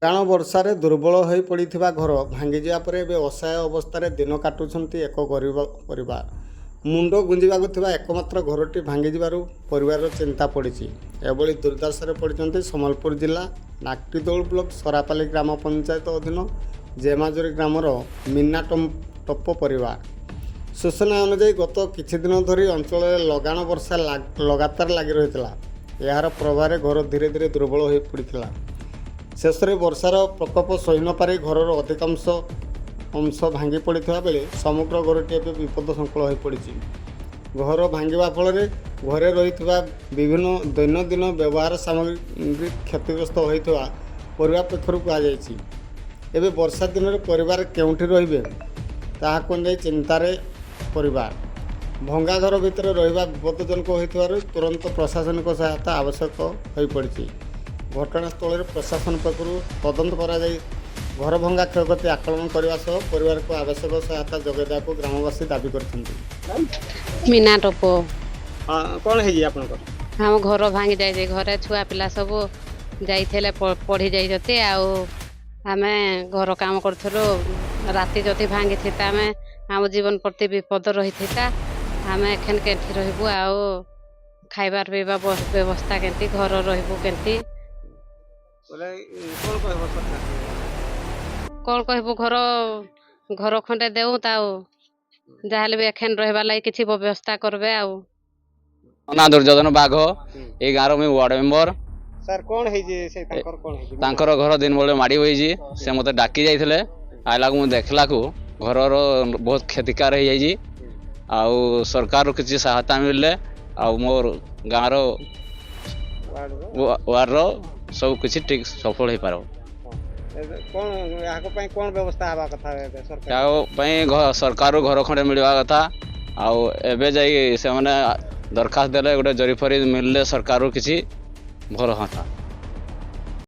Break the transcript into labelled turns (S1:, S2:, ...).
S1: ଲଗାଣ ବର୍ଷାରେ ଦୁର୍ବଳ ହୋଇପଡ଼ିଥିବା ଘର ଭାଙ୍ଗିଯିବା ପରେ ଏବେ ଅସହାୟ ଅବସ୍ଥାରେ ଦିନ କାଟୁଛନ୍ତି ଏକ ଗରିବ ପରିବାର। ମୁଣ୍ଡ ଗୁଞ୍ଜିବାକୁ ଥିବା ଏକମାତ୍ର ଘରଟି ଭାଙ୍ଗିଯିବାରୁ ପରିବାରର ଚିନ୍ତା ପଡ଼ିଛି। ଏଭଳି ଦୁର୍ଦ୍ଦଶାରେ ପଡ଼ିଛନ୍ତି ସମ୍ବଲପୁର ଜିଲ୍ଲା ନାକଟିଦୋଳ ବ୍ଲକ ସରାପାଲି ଗ୍ରାମ ପଞ୍ଚାୟତ ଅଧୀନ ଜେମାଜୋରି ଗ୍ରାମର ମୀନା ଟପ୍ପ ପରିବାର। ସୂଚନା ଅନୁଯାୟୀ, ଗତ କିଛି ଦିନ ଧରି ଅଞ୍ଚଳରେ ଲଗାଣ ବର୍ଷା ଲଗାତାର ଲାଗି ରହିଥିଲା। ଏହାର ପ୍ରଭାବରେ ଘର ଧୀରେ ଧୀରେ ଦୁର୍ବଳ ହୋଇପଡ଼ିଥିଲା। ଶେଷରେ ବର୍ଷାର ପ୍ରକୋପ ସହି ନପାରି ଘରର ଅଧିକାଂଶ ଅଂଶ ଭାଙ୍ଗି ପଡ଼ିଥିବା ବେଳେ ସମଗ୍ର ଘରଟି ଏବେ ବିପଦ ସଂକୁଳ ହୋଇପଡ଼ିଛି। ଘର ଭାଙ୍ଗିବା ଫଳରେ ଘରେ ରହିଥିବା ବିଭିନ୍ନ ଦୈନନ୍ଦିନ ବ୍ୟବହାର ସାମଗ୍ରୀ କ୍ଷତିଗ୍ରସ୍ତ ହୋଇଥିବା ପରିବାର ପକ୍ଷରୁ କୁହାଯାଇଛି। ଏବେ ବର୍ଷା ଦିନରେ ପରିବାର କେଉଁଠି ରହିବେ, ତାହାକୁ ନେଇ ଚିନ୍ତାରେ ପରିବାର। ଭଙ୍ଗା ଘର ଭିତରେ ରହିବା ବିପଦଜନକ ହୋଇଥିବାରୁ ତୁରନ୍ତ ପ୍ରଶାସନିକ ସହାୟତା ଆବଶ୍ୟକ ହୋଇପଡ଼ିଛି। ଘଟଣାସ୍ଥଳରେ ପ୍ରଶାସନ ପକ୍ଷରୁ ତଦନ୍ତ କରାଯାଇ ଘର ଭଙ୍ଗା କ୍ଷୟକ୍ଷତି ଆକଳନ କରିବା ସହ ପରିବାରକୁ ଆବଶ୍ୟକ ସହାୟତା ଯୋଗାଇ ଦେବାକୁ ଗ୍ରାମବାସୀ ଦାବି କରିଛନ୍ତି।
S2: ମୀନା ଟପୋ।
S1: ହଁ, କ'ଣ ହେଇଛି ଆପଣଙ୍କର?
S2: ଆମ ଘର ଭାଙ୍ଗି ଯାଇଛି। ଘରେ ଛୁଆ ପିଲା ସବୁ ଯାଇଥିଲେ, ପଢ଼ି ଯାଇଛନ୍ତି। ଆଉ ଆମେ ଘର କାମ କରୁଥିଲୁ। ରାତି ଯଦି ଭାଙ୍ଗିଥିତା, ଆମେ ଆମ ଜୀବନ ପ୍ରତି ବିପଦ ରହିଥିତା। ଆମେ ଏଖେନ୍ କେଠି ରହିବୁ ଆଉ ଖାଇବାର ପିଇବା ବ୍ୟବସ୍ଥା କେମିତି, ଘର ରହିବୁ କେମିତି?
S1: ବୋଲେ କ'ଣ କହିବ ସରକାର?
S2: କ'ଣ କହିବୁ? ଘର ଖଣ୍ଡେ ଦେଉ ତ, ଆଉ ଯାହାହେଲେ ବି ଏଖେନ୍ ରହିବା ଲାଗି କିଛି ବ୍ୟବସ୍ଥା କରିବେ ଆଉ।
S3: ନା, ଦୁର୍ଯ୍ୟୋଧନ ବାଘ। ଏଇ ଗାଁର ମୁଇଁ ୱାର୍ଡ ମେମ୍ବର।
S1: ସାର୍, କ'ଣ ହେଇଛି ସେ ତାଙ୍କର, କ'ଣ ହେଇଛି?
S3: ତାଙ୍କର ଘର ଦିନ ବେଳେ ମାଡ଼ି ହୋଇଛି। ସେ ମୋତେ ଡାକି ଯାଇଥିଲେ। ଆଇଲାକୁ ମୁଁ ଦେଖିଲାକୁ ଘରର ବହୁତ କ୍ଷତିକାର ହେଇଯାଇଛି। ଆଉ ସରକାରରୁ କିଛି ସହାୟତା ମିଳିଲେ ଆଉ ମୋର ଗାଁର ୱାର୍ଡର ସବୁ କିଛି ଠିକ୍ ସଫଳ ହେଇପାରିବ।
S1: ଏବେ କ'ଣ ଏହାକୁ ପାଇଁ କ'ଣ ବ୍ୟବସ୍ଥା ହେବା କଥା ଏବେ ସରକାର?
S3: ଏହା ପାଇଁ ସରକାରରୁ ଘର ଖଣ୍ଡେ ମିଳିବା କଥା। ଆଉ ଏବେ ଯାଇ ସେମାନେ ଦରଖାସ୍ତ ଦେଲେ ଗୋଟେ ଜରି ଫରି ମିଳିଲେ ସରକାରରୁ କିଛି ଭଲ ହୁଅନ୍ତା।